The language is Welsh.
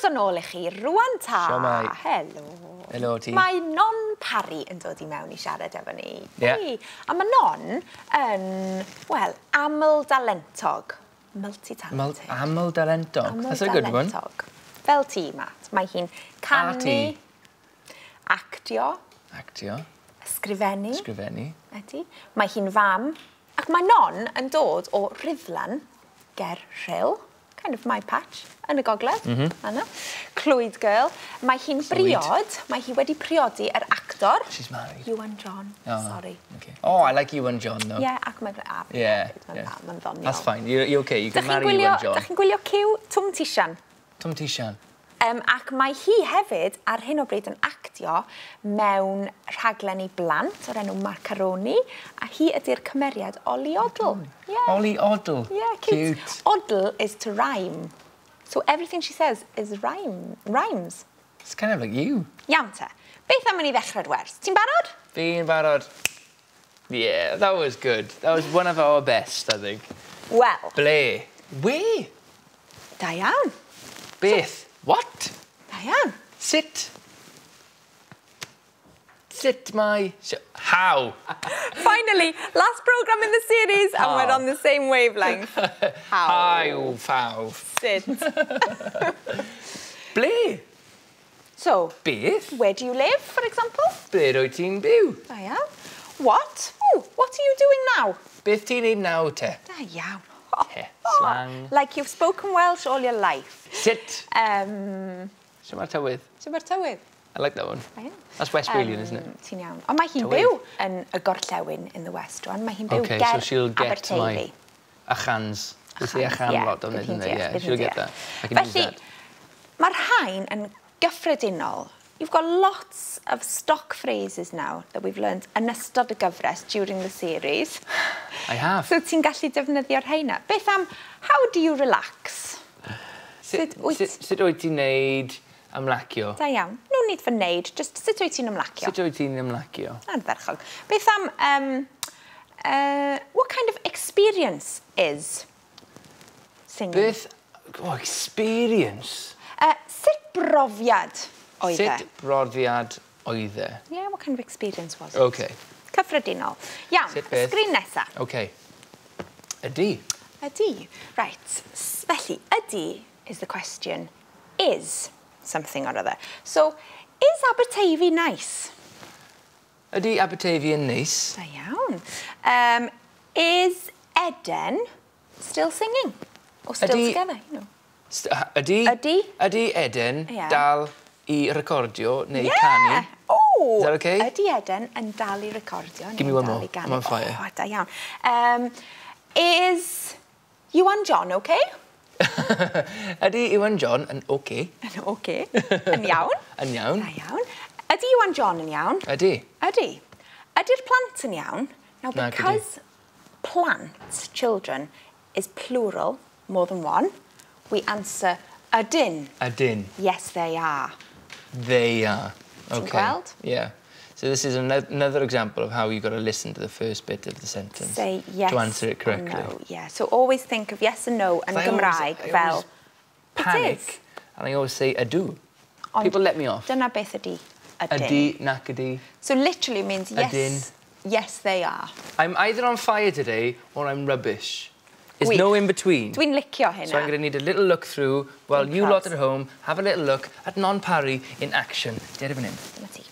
Croeso nôl i chi rwan ta. Shwmae. Helo. Helo ti. Mae Non Parry yn dod i mewn i siarad efo ni. Ie. Hey. A mae Non yn, wel, aml dalentog. Multi-talented. Aml dalentog. That's a good one. Aml-dalentog. Fel ti, Matt. Mae hi'n canu, ti. Actio, Actio, ysgrifennu. Ysgrifennu. Ydy. Mae hi'n fam. Ac mae Non yn dod o Rhuddlan, ger Rhyl, kind of my patch, yn y gogledd. Anna. Clwyd girl. Mae hi'n briod. Mae hi wedi priodi yr actor. She's married. Iwan John. Oh, Sorry. Okay. Oh, I like Iwan John though. Yeah, ac mae'n... A, Mae'n ddoniol. That's fine. You're okay. You can Dych chi'n marry gwylio, Iwan John. dych chi'n gwylio Cyw Twm Tisian? Twm Tisian. Ac mae hi hefyd ar hyn o bryd yn actio mewn rhaglen i blant o'r enw Macaroni, a hi ydy'r cymeriad Oli Odl. Yeah. Oli Odl. Yeah, cute. Cute. Odl is to rhyme. So everything she says is rhyme, rhymes. It's kind of like you. Iawn te. Beth am i ni ddechrau'r wers? Ti'n barod? Fi'n barod. Yeah, that was good. That was one of our best, I think. Wel, Ble. We. Da iawn. Beth. What? Da iawn. Sut. Sut mae... How? Finally, last programme in the series and we're on the same wavelength. How? How, faw. Sut. Ble? So, Beth? Where do you live, for example? Ble rwyt ti'n byw? Da iawn. What? Oh, what are you doing now? Beth ti'n neud nawr te? Da iawn. Te, slang. Like you've spoken Welsh all your life. Sut? Sut mae'r tywydd? Sut mae'r tywydd? I like that one. Da iawn. That's West Walian, isn't it? Ti'n iawn. Ond mae hi'n Tywydd. byw yn y gorllewin in the West rwan. Mae hi'n byw Okay, ger so she'll get Aberteifi. my achans. We say achan Yeah, lot, don't they? bydd hi'n Don't they? deall, Yeah, bydd hi'n she'll get deall. that. I can use Felly, that. mae'r rhain yn gyffredinol. You've got lots of stock phrases now that we've learned yn ystod y gyfres during the series. I have. So ti'n gallu defnyddio'r rheina. Beth am, how do you relax? Sut, sut wyt- sut wyt ti'n neud ymlacio? Da iawn. No need for neud, just sut wyt ti'n ymlacio? Sut wyt ti'n ymlacio? Ardderchog. Beth am, what kind of experience is singing? Beth... Oh, experience. Sut brofiad oedd e? Sut brofiad oedd e? Yeah, what kind of experience was it? Okay. Cyffredinol. Iawn, Sut beth? Sgrin nesa. Okay. Ydy. Ydy. Right, felly, ydy is the question. Is something or other. So, is Aberteifi nice? Ydy Aberteifi yn neis? Da iawn. Is Eden still singing? Or still Ydy- together, you know? Ydy... Ydy? Ydy Eden Ie. Dal i recordio neu Yeah. canu? Oh! Is that okay? Ydy Eden yn dal i recordio? Give me neu'n one dal more. i ganu? I'm on fire. Oh, da iawn. Is Iwan John okay? Ydy Iwan John yn okay? Yn okay. Yn iawn? Yn iawn. Da iawn. Ydy Iwan John yn iawn? Ydy. Ydy. Ydy'r plant yn iawn? Now, Nag ydy. Because plant, children, is plural, more than one, we answer ydyn. Ydyn. Yes, they are. They are. Ti'n Okay. gweld? Yeah. So this is another example of how you've got to listen to the first bit of the sentence Say yes to answer it or correctly. no. Yeah. So always think of yes and no yn I always- Gymraeg I fel always it panic is. and I always say ydw. Ond People let me off. Dyna beth ydy ydyn. Ydy, nac ydy. So literally means yes. Ydyn. Yes, they are. I'm either on fire today or I'm rubbish. There's Gwych. no in between. Dwi'n licio hynna. So I'm going to need a little look through while you lot Impressed. at home have a little look at Non Parry in action. Dere fan hyn. Dyma ti.